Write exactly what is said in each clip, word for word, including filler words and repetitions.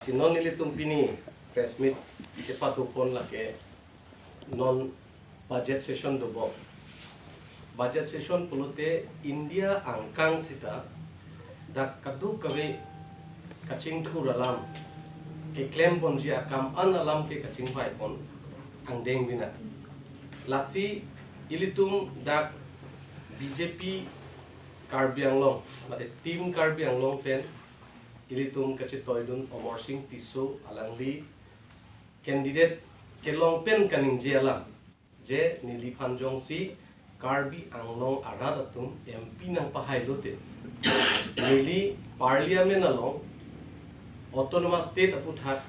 Si non ilitum pini press meet kepado pon lake non budget session dobom. Budget session pulote India angkang sita dak kadokave kachingthur alam, keklem ponji akam an alam ke kachingvai pon angdeng bina. Lasi ilitum dak B J P Karbi Anglong, mate Team Karbi Anglong pen ilitum kachetoidun Amarsing Tisso alangli candidate kelong pen kaningje alam, je neliphan jongsi Karbi Anglong arat atum M P nangpahai lote, neli Parliament along Autonomous State aputhak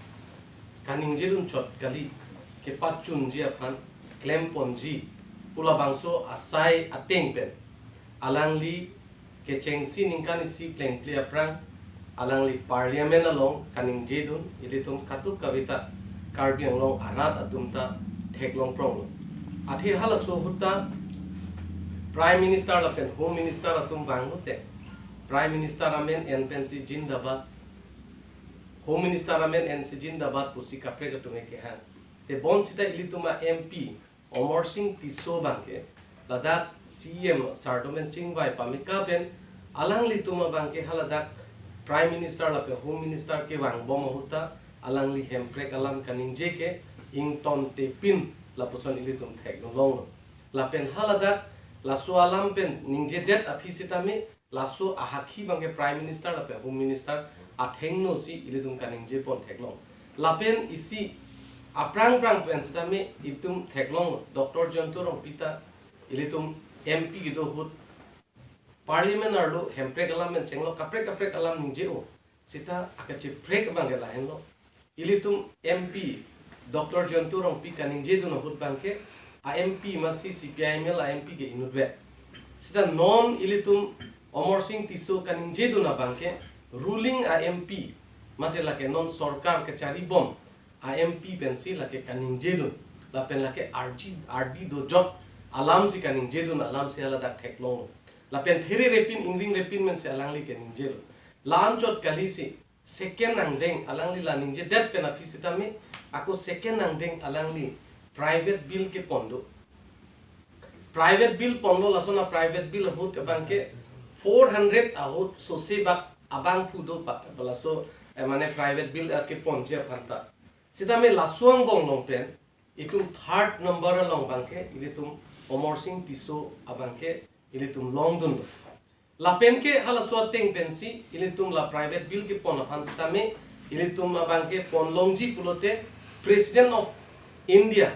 kaningjedun chot kali, kepachunji aphan klem ponji pu labangso asai ateng pen alangli kechengsi ningkan isi plengple aphrang alangli Parliament along kaningjedun, ilitum kadokave ta Karbi Anglong arat atum ta theklong pronglo. Athe halaso ahut ta Prime Minister lapen Home Minister atum vanglote, Prime Minister amen en pensi Zindabad, Home Minister amen ensi Zindabad pusi kaprek atum ke kehang. Te bonsita ilitum a M P Amarsing Tisso abangke ladak C E M sar atum pen chingvai pameka pen alanglitum abangke haladak Prime Minister lapen Home Minister kevangbom ahut ta alangli Hemprek alam kaningje ke ingtontepin lapuson ilitum theklonglo. Lapen haladak laso alam pen ningjedet aphi sitame laso ahakhi abangke Prime Minister lapen Home Minister athengno si ilitum kaningje pon theklong. Lapen isi aphrang phrang pen sitame itum theklong, Doctor Jayanta Rongpi ta ilitum M P kedo ahut Parliament arlo Hemprek alam pen chenglo, kaprek kaprek alam ningje-o. Sita akacheprek abangke lahenlo. Ilitum M P Doctor Jayanta Rongpi kaningjedun ahut abangke a M P masi C P I M L a M P ke inutvet. Sita non ilitum Amarsing Tisso kaningjedun abangke ruling a M P, mate lake non sorkar kacharibom a M P pensi lake kaningjedun. Lapen lake arji ardi dojot alamsi kaningjedun alamsi haladak theklong. Lapen phererepin ingringrepin pensi alangli kaningjelo. La-anchot kalisi second angdeng alangli la ningjedet pen aphi sitame, ako second angdeng alangli private bill kepon do. Private bill ponlo, lason a private bill ahut abangke four hundred ahut sose bak abangphu do pa, laso, eh, mane private bill, eh, keponji aphan ta. Sitame laso angbong along pen itum third number along abangke ilitum Amarsing Tisso abangke ilitum longdunlo. Lapen ke halaso ateng pensi ilitum la private bill kepon aphan sitame ilitum abangke ponlongji pulote President of India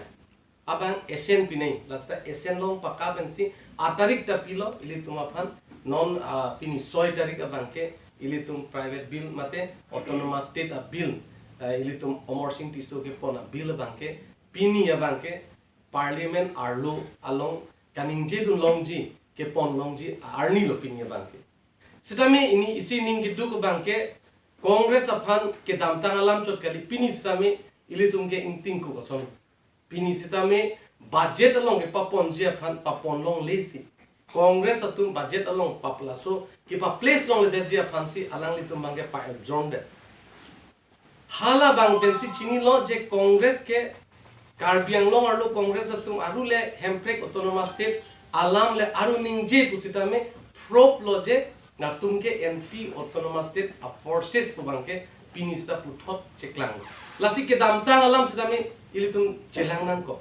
abang assent pinei, lasta assent long paka pensi atarik ta pilo ilitum aphan. Non, ah, pini soi tarik abangke ilitum private bill mate Autonomous State a bill, ah, ilitum Amarsing Tisso kepon a bill abangke pini abangke Parliament arlo along kaningjedun longji, kepon longji arnilo pini abangke. Sitame ini isi ning keduk abangke Congress aphan kedamtang alam chot kali, pini sitame ilitum ke ingtingkuk ason. Pini sitame budget along kepaponji aphan papon longlesi, Congress atum budget along pap laso kepa-place longledetji aphansi alanglitum abangke pa-absorb det. Hala abang pensi chinilo je Congress ke Karbi Anglong arlo Congress atum aru le Hemprek Autonomous State alam le aru ningje pusitame prop lo je latum ke anti Autonomous State a forces pu abangke pini sita puthot cheklang. Lasi kedamtang alam sitame ilitum chelang nangkok.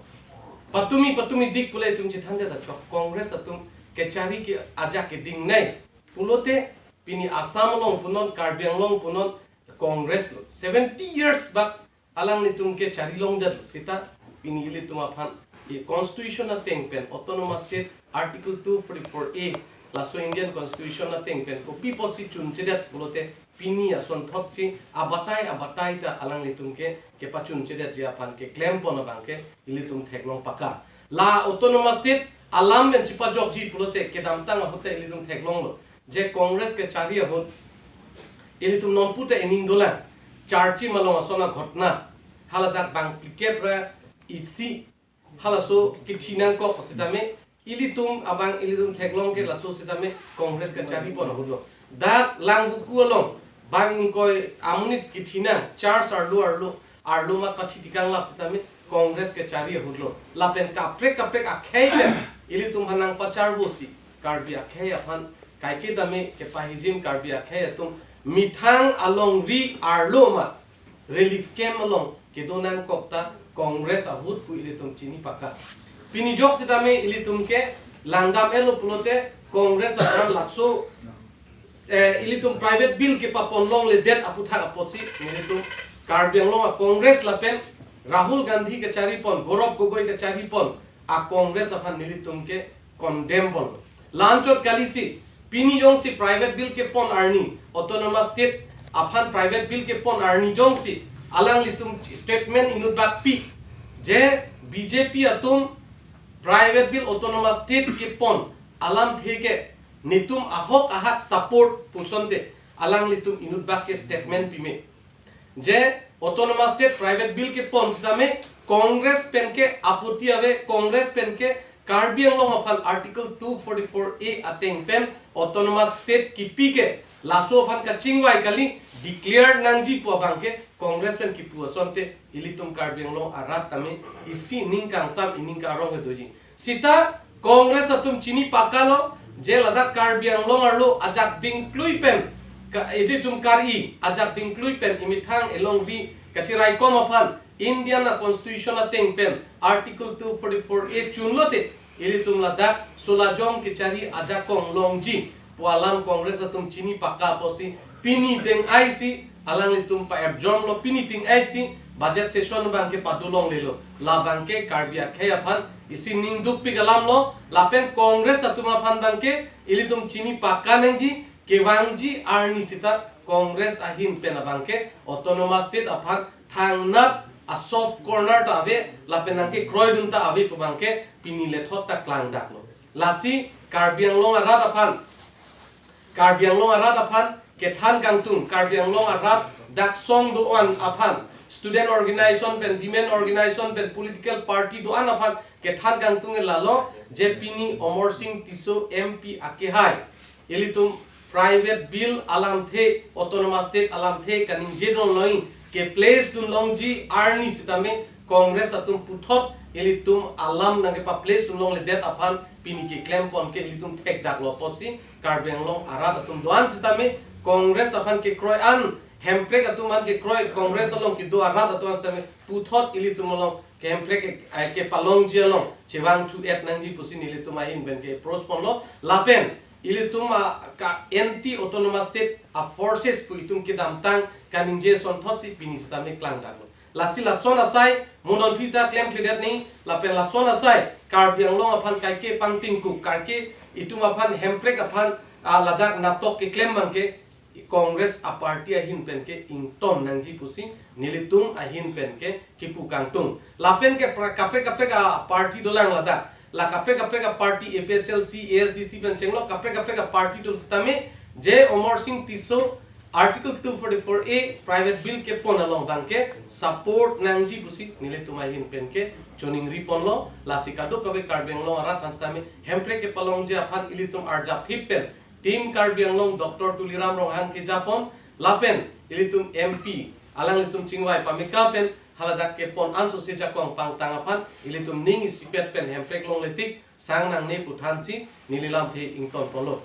Patumi patumi dik pule itum chethan jada chok Congress atum kechari ke ajak kedingnei pulote pini Assam along punon, Karbi Anglong punon, Congress lo. Seventy years bak alanglitum kechari longdetlo. Sita pini ilitum aphan e Constitution ateng pen Autonomous State Article two forty-four A, laso Indian Constitution ateng pen kopi apotsi chunchedet pulote pini asonthotsi abatai abatai ta alanglitum ke kepachunchedetji aphan keklem pon abangke ilitum theklong paka. La Autonomous State alam pen chipajokji pulote kedamtang ahut ta ilitum theklonglo je Congress kechari ahut ilitum nonpu ta ening dolang. Charchi malong ason a ghotna haladak bang phlikep ra isi halaso kithi nangkok sitame ilitum abang ilitum theklong ke laso sitame Congress kechari pon ahut lo. Dak Langvoku along bang ingkoi amonit kithi nang, church arlo arlo, arlo amat pathi tekang lap sitame Congress kechari ahut lo. Lapen kaprek kaprek akhei pen ilitum aphan nangpacharvo si Karbi akhei aphan kaike tame kepahijim Karbi akhei atum methang alongri arlo amat relief camp along kedo nangkok ta Congress ahut pu ilitum chini paka. Pini jok sitame ilitum ke langdam-etlo pulote Congress aphan laso, eh, ilitum private bill kepapon longledet aputhak apotsi nelitum Karbi Anglong a-Congress lapen Rahul Gandhi kacharipon, Gaurav Gogoi kacharipon a-Congress aphan nelitum ke condemn ponlo. La-anchot kalisi, pini jongsi private bill kepon arni, autonomous state aphan private bill kepon arni jongsi alanglitum statement inutbak pi je B J P atum private bill autonomous state kepon alamthe ke netum ahok ahak support pu asonte alanglitum inutbak ke statement pime. Je autonomous state private bill kepon sitame Congress pen ke aputi ave, Congress pen ke Karbi Anglong aphan Article two forty-four A ateng pen autonomous state kipi ke laso aphan kachingvai kali, declare nangji pu abang ke Congress pen kipu asonte ilitum Karbi Anglong arat tame isi ning kangsam ining karong kedoji. Sita Congress atum chini pakalo je ladak Karbi Anglong arlo ajak dingklui pen ka ilitum kari ajak dingklui pen imethang elongri kachiraikom aphan Indian a-constitution ateng pen Article two forty-four A chunlote ilitum ladak solajong kechari ajakong longji pu alam Congress atum chini paka apotsi pini deng aisi alanglitum pa-erjom lo, pini deng aisi budget session abang ke pado longlelo. Labang ke Karbi akhei aphan isi ning dukpik alam lo, lapen Congress atum aphan abang ke ilitum chini paka nangji, kevangji arni sita Congress ahin pen abang ke autonomous state aphan thangnat a-soft corner ta ave, lapen nangkekroidun ta ave pu abang ke pini lethot ta klangdaklo. Lasi Karbi Anglong arat aphan, Karbi Anglong arat aphan kethan kangtung, Karbi Anglong arat dak song do-an aphan, student organization pen, women organization pen, political party do-an aphan kethan kangtung ke lalo je pini Amarsing Tisso M P akehai ilitum private bill alamthe, autonomous state alamthe kaningje dun noi ke-place dun longji arni sitame Congress atum puthot ilitum alam nangkepa-place dun longledet aphan pini keklem pon ke ilitum thekdaklo apotsi Karbi Anglong arat atum do-an sitame Congress aphan kekroi an, Hemprek atum aphan kekroi, Congress along kedo arat atum an sitame puthot ilitum along ke Hemprek ke, eh, kepalongji along chevangthu-et nangji pusi nelitum ahin pen ke-approach ponlo, lapen ilitum a ka anti autonomous state a-forces pu itum kedamtang kaningje asonthotsi pini sitame klangdaklo. Lasi lason asai mo non aphi ta klemkledet nangji, lapen lason asai Karbi Anglong aphan kaike pangtingkuk, kaike itum aphan, Hemprek aphan, ah, ladak natok keklem abang ke Congress a-party ahin pen ke ington nangji pusi nelitum ahin pen ke kipu kangtung. Lapen ke pra-, kaprek kaprek a-party dolang ladak. La kaprek kaprek a-party, A P H L C, A S D C pen chenglok kaprek kaprek a-party atum sitame je Amarsing Tisso Article two forty-four A private bill kepon along abang ke support nangji pusi nelitum ahin pen ke choningri ponlo. Lasi kadokave Karbi Anglong arat aphan sitame Hemprek kepalongji aphan ilitum arjap thip pen Team Karbi Anglong Doctor Tuliram Ronghang kejapon lapen ilitum M P alanglitum chingvai pameka pen haladak kepon anso si jakong pangtang aphan ilitum ning isipet pen Hemprek longletik sang nangne pu thansi neli lamthe ington ponlo.